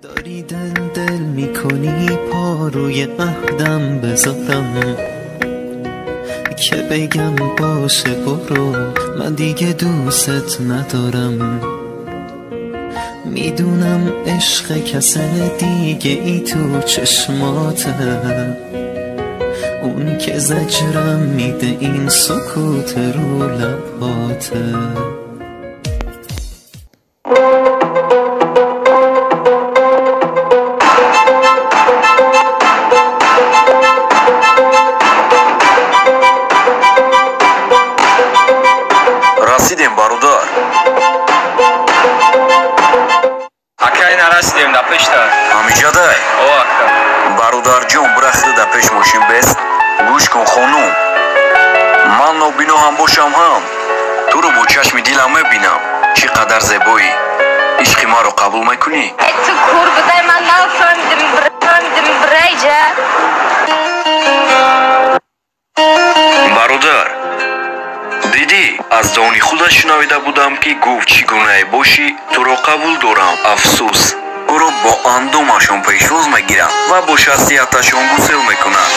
داری دل دل میکنی پاروی عهدم بذارم که بگم باشه برو من دیگه دوست ندارم. میدونم عشق کس دیگه ای تو چشماته، اون که زجرم میده این سکوت رو لباته. Расидем, бародар. Акай, нарасидем, да пешта. Ҳамиҷадай? О, ака. Бародарҷон, бирахида да пеш мошин бест. Гӯш кун, хонум, ман нобино ҳам бошам ҳам туро бо чашми дилам мебинам. Чӣ қадар зебоӣ! Ишқи маро қабул мекунӣ? Ту кур будай, ман нафаҳмидим, фаҳмидим, бирайҷа. Бародар, дидӣ, аз дони худаш шунавида будам, ки гуфт: чӣ гунае бошӣ, туро қабул дорам. Афсӯс, ӯро бо андомашон пешвоз мегиранд ва бо шахсияташон гусел мекунанд.